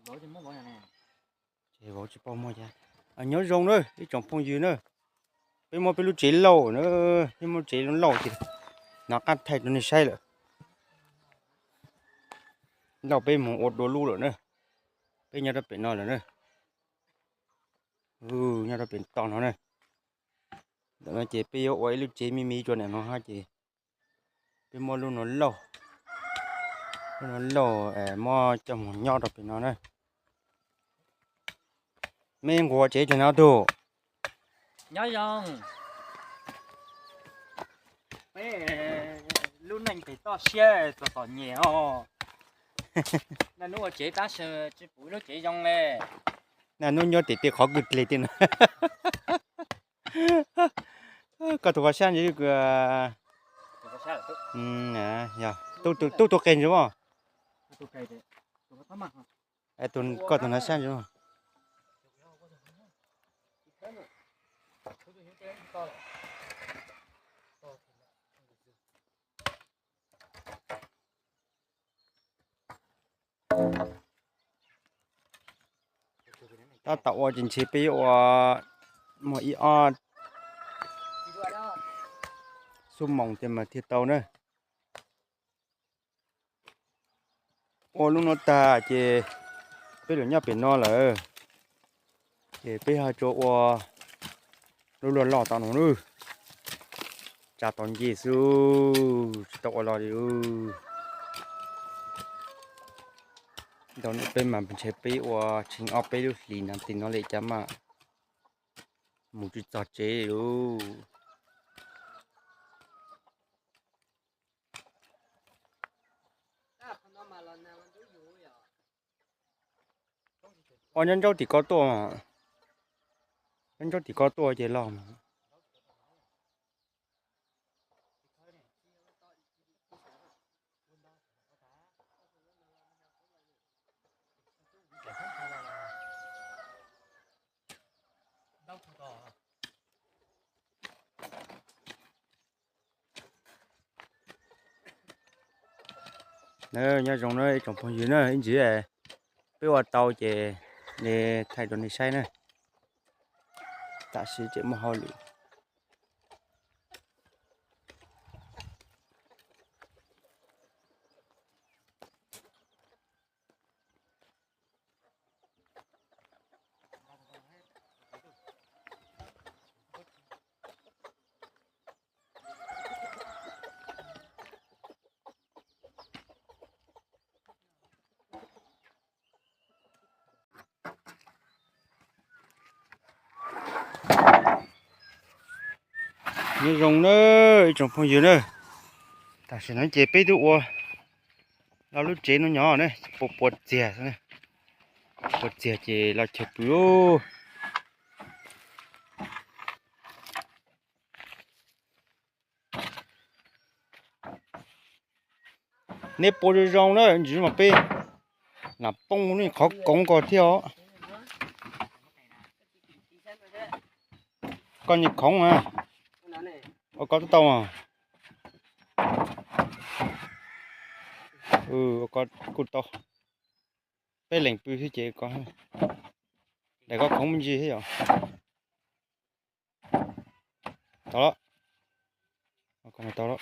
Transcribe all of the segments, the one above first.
Ces vauv tsis paub muaj cas. Nyob zoo na ib tsoom phooj ywg na, peb muab peb lub tsev lauj na, peb muab tsev lauj ces nov qab thaij rau nej saib lawm. Lauj peb mus ua dua lub lawm na, peb nyob rau pem no lawm na. Nyob rau pem toj no na. Ntawm no ces peb yuav ua ib lub tsev me me rau ntawm no hab ces peb muab lub no lauj, lub no lauj muab coj mus nyob rau pem no na. Mej nquag tsev tag no tug. Nyob zoo. Peb lub neej pem toj siab txom txom nyem os. Naj nub ua tsev tab sis tsis pum lub tsev zoo le. Naj nub nyob tim tej qhov kwj deg tej no. Koj tus qhov sab ntsis, tub tus qe ntsis mas. Koj tus no sab ntsis mas. Tab tom ua ces ntshe peb yuav ua muaj ib ob xuab moos ces mas thiaj tau na. Ua lub no tag ces peb lawv nyob pem no lawm, ces peb ho tsuas ua lub luag loj tom no na. Tsa tom nce xwb, tsis tau ua los li. Ntawm no peb mas ntshe peb ua tseem ob peb lub hlis no tim no li cas mas mus tsis txog tsev li lauj. Ua nyob nraub tim ko tuaj, nyob nraub tim ko tuaj ces los. Nyob zoo na ib tsoom phooj ywg na, ib ntsis peb ua tau ces thaij rau nej saib na. Tam sim tseem muaj hauj lwm. Nyob zoo na ib tsoom phooj ywg na, tam sim no ces peb twb ua los lub tsev no nyob na, puas puas txiag, puas txiag ces los chaw pw. Neb puas zoo zoo na, ntsis mas peb lam poob lub qhov koov ko thiab os. Koj nyuag khoov a, ua koj tau mas. Ua koj kuj tau. Peb leeg pw xwb ces koj, daim koj khoov me ntsis thiab yom. Tau lawm. Tau lawm.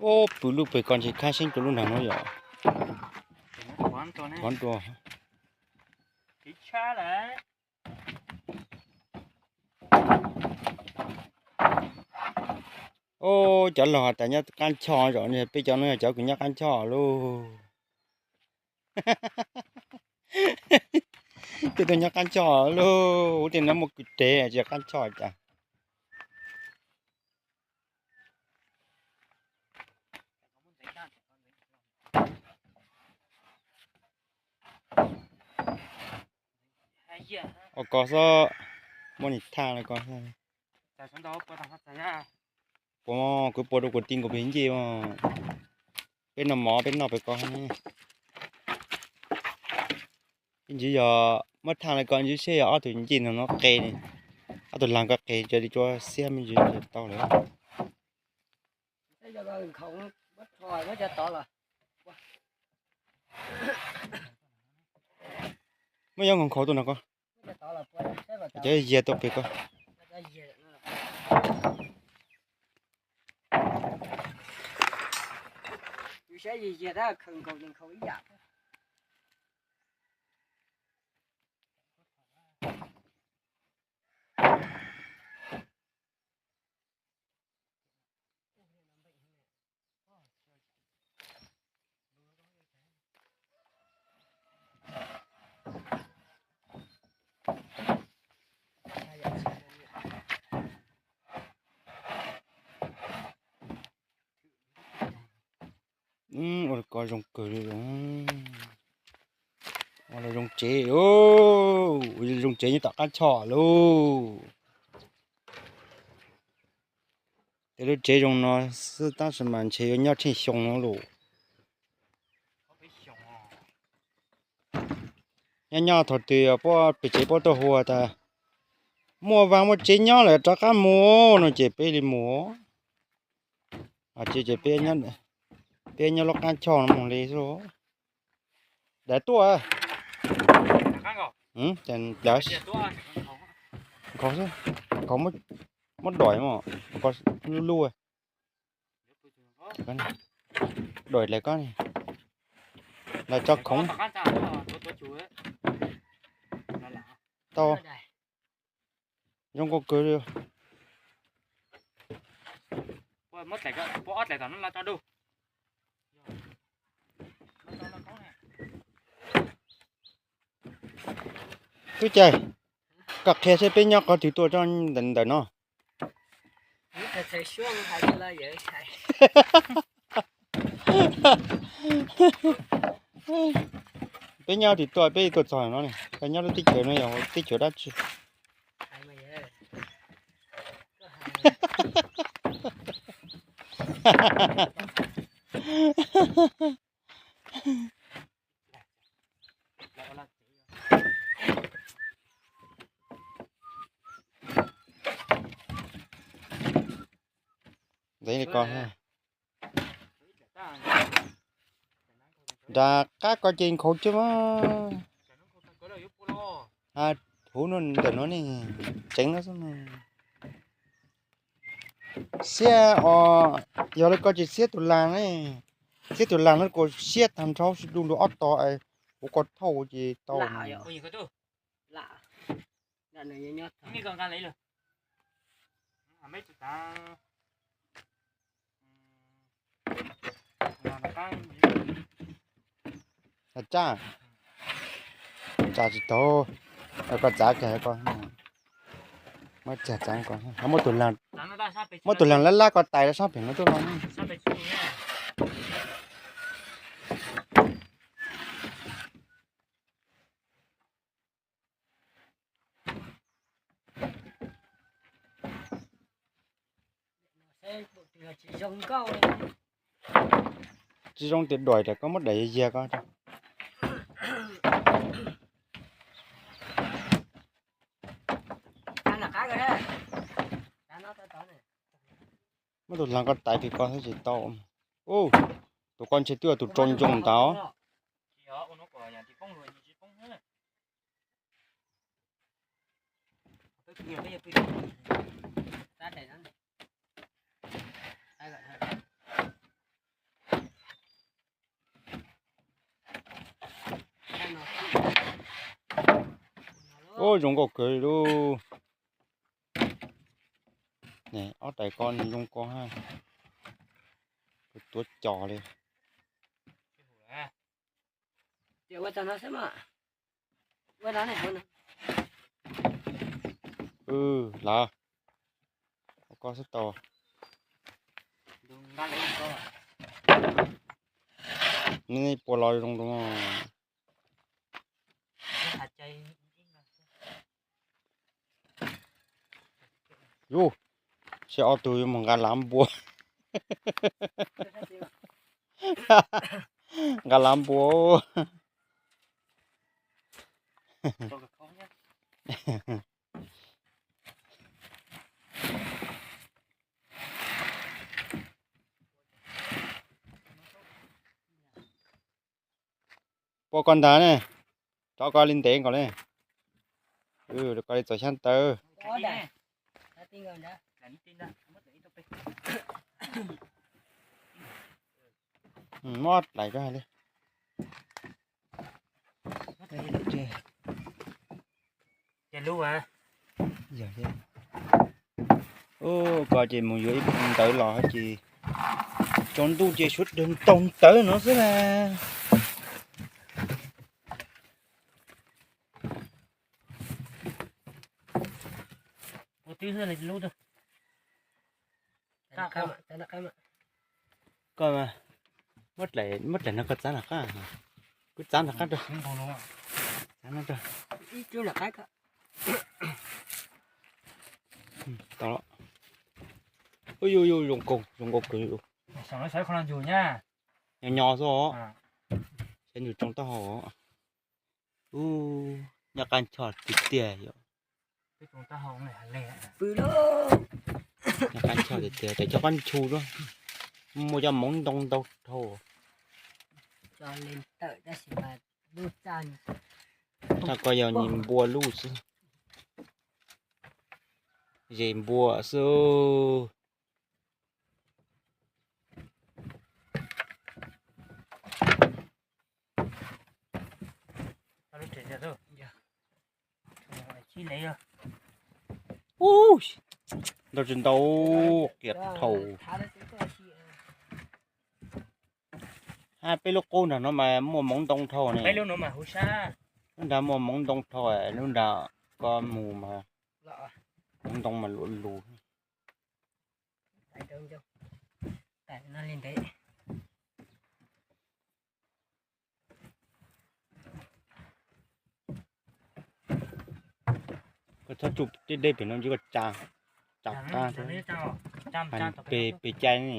Ub, pw lub pem ko ntshe khab seeb rau lub nag no yom. Thov ntua. Ub, cov laug has tas nyob qab nchoj zom, peb cov no yog cov kws nyob qab nchoj lauj. Tej tug nyob qab nchoj lauj, ub, tej no muaj kwv deg tsis qab nchoj cas. Ua ko xwb, muab nim thaj li ko. Puas, kuv puas rau kuv ti nkaus pem ncej. Peb noj mov peb noj pem ko. Ib ntsis yog muab thaj li ko ib ntsis seb yog ob tug ncej no no qe li. Ob tug lag koj qe cov li tsuab xiab me ntsis tau lawm. Muab yob nkhaus nkhaus tuaj no koj. Cov yiag tuaj pem koj. Ua ko zoo kawg li. Ua los zoo tsev, zoo tsev nyob tom qab choj lauj. Tej lub tsev zoo no xwb tab sis mas ntshe yuav nyob tsheej xyoo no lauj. Nyob nyob thaum twg puab pem tsev puab tuaj hu tas muaj vaj muaj tsev nyob lawm rov qab mus no ces peb li mus. Ces peb nyob lub qab choj no mus li xwb. Daim tuaj. Nkhaus xwb, nkhaus muab doim, lub lub. Doim lawv ko, lawv tso khoov. Tau, zoo nkauj kawg li. Tub Cai, koj qhia seb peb nyob qhov twg tuaj tso ntawm no. Peb nyob twg tuaj, peb tuaj txog no ne, koj nyob lub teb chaws no yog teb chaws dab tsi? Ntawm ko, nram qab ko ces nkhaus cog mas. Huv no ntawm no ne, tseev no xwb mas. Xiab os, yog li ko ces xiab tus las ne, xiab tus las no kuv siab tag nrho sib du lug ob tog, kuv ko thauj ces tau. Tsa, tsa tsis tau, koj txav kiag ko, muab txav ko, muab tus lag lab lab ko tais rau sab pem no tuaj los. Tsis zoo tias doim lawm, koj muab daim yiag ko. Muab tus lag ko tais kiag ko thiab tsis tau. Tus ko ntshe twb yog tus tso ncoo ntawd. Ub, zoo nkauj kawg li lauj. Ob tais ko nws zoo ko ha. Tuav cos li. Lawv, ko xwb tau. Nej puas los zoo zoo. Yus, seb ob tug yuav mus nqa lav npua. Nqa lav npua. pua koj ntag ne, rov koj li ntev nkaus ne. Rau koj li txaus xyab ntawv. Mob dlaim koj hais li. Ub, koj ces mus yuav ib ntawv los ces tsaus ntuj ces suav dawg ntaus ntawv no xwb na. Koj muab dlaim, muab dlaim no koj txav nram qab, kuv txav nram qab rau. Tau los. Ub, zoo nkaus, zoo nkaus kawg. Nyo nyo xwb os. Saib nws tsoo taub hau. Ub, nyob qab nchoj tiag tiag yom. Nyob qab nchoj tiag tiag, cov coj qab nchu lawm. Muaj cov moov ntoo ntau dhau. Tag koj yog npua lub xwb. Zes npua xwb. Ub, ntau tsis ntau, qias dhau. Hab peb lub qub nrag no mas muaj moov ntoo dhau ne. Lub nrag muaj moov ntoo dhau, lub nrag koj mus mas moov ntoo mas luaj lug. Koj txhob tsuj tej dej pem no ntsis koj tsa, tsa qab thiab. Pem cai ne.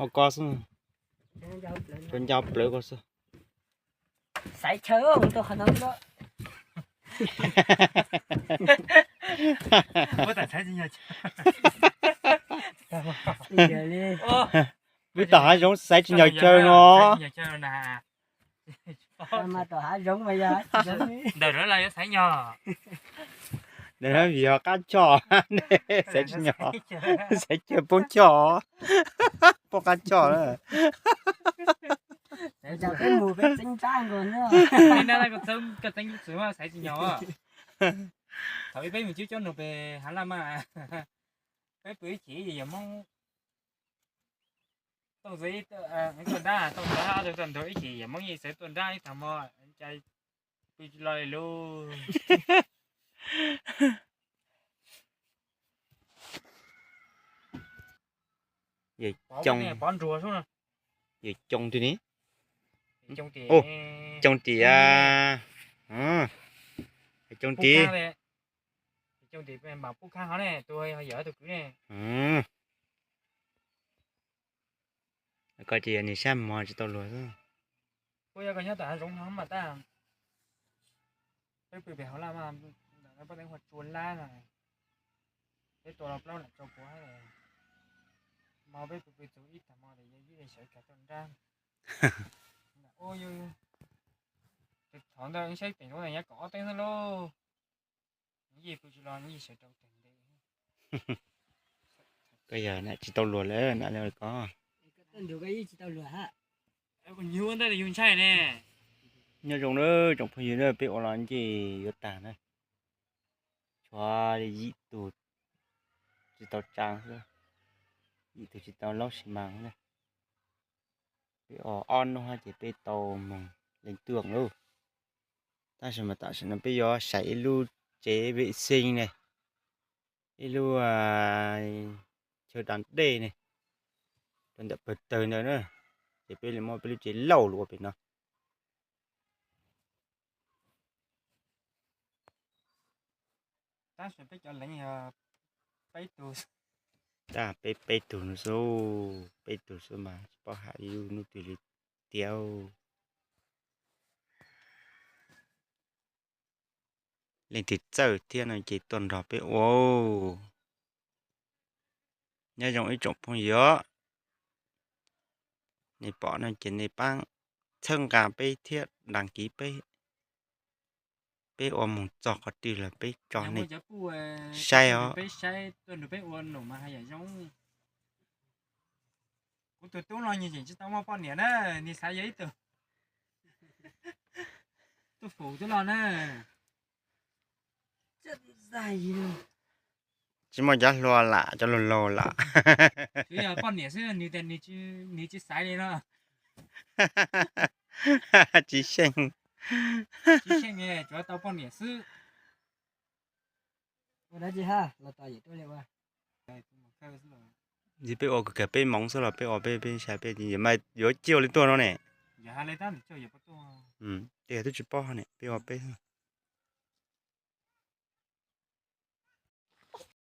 Ua koj xwb, rau ncau plawv koj xwb. Peb tom hav zoov xaiv tsis nyog chaw no. Ntawm no vim yog qab choj, xaiv tsis nyog, xaiv chaw poob choj, poob qab choj na. Thaum peb mus cib coob nus pem hav laj mas, peb pw ib chim yog Moob tuaj ntxov, tuaj nrab, tuaj ntxov ib chim yog Moob yeej sawv tuaj nrab ib tag hmo, pw tsis lo li lub. Yawm Coo, Yawm Coo twg ne? Coo tiag, Coo tiag. Koj ces yog niag sab mos tsis tau luag xwb. Kuj yog koj nyob tom hav zoov no mas tab, peb pw pem hauv laj mas, poj teeb hu Tsua Lab no, peb tua los plaub lam rau puav, hmo peb pw pw txug ib tag hmo tes yog ib sawv kag tuaj nrab. Thov ntawd saib teem zoo nyob kaum ob teeb xwb lauj. Koj yog nam tsis tau luag lawm nam li ko. Nyob zoo na tsoom phooj ywg na, peb ua los ntshe yuav tag na. Tshuav yim tug tsis tau tsa xwb, yim tug tsis tau laub xi mas na. Peb ua ob hnub hab ces peb tau moog leej tuaj lauj. Tab sis mas tam sim no peb yuav sai ib lub tsev vem xees ne, ib lub chaw da dej ne, rau ntawm pawg tawg ntawd na, ces peb li muab peb lub tsev lauj lug ua pem no. Tab peb peb tug no xwb, peb tug xwb mas tsis paub hais ib lub hnub twg li tiag. Leej twg txawj thiab no ces tuaj nrog peb ua. Nyob zoo ib tsoom phooj ywg. Nej pom no ces nej pab txhawb nqa peb thiab đăng ký peb. Peb ua mus txog qhov twg los peb tso nej saib os. Kuv tus tub no nws tseem tsis tau muaj poj niam na, nws xav yog ib tug tuj fum twb los na. Tsis muaj cov hluas lam, cov laus laus lam. Tsuas yog poj niam xwb, nws tias nws tsis xaiv li no. Tsis xyeej. Tsis xyeej, tsuas tau poj niam xwb. Ua dab tsi ha, los tos yawm tuaj li ua. Ntxiv peb ua kawg peb moov xwb los peb ua peb, peb sai peb, yawm mas yuav ciaj li tuaj no ne. Ces twb tsis paub ne, peb ua peb.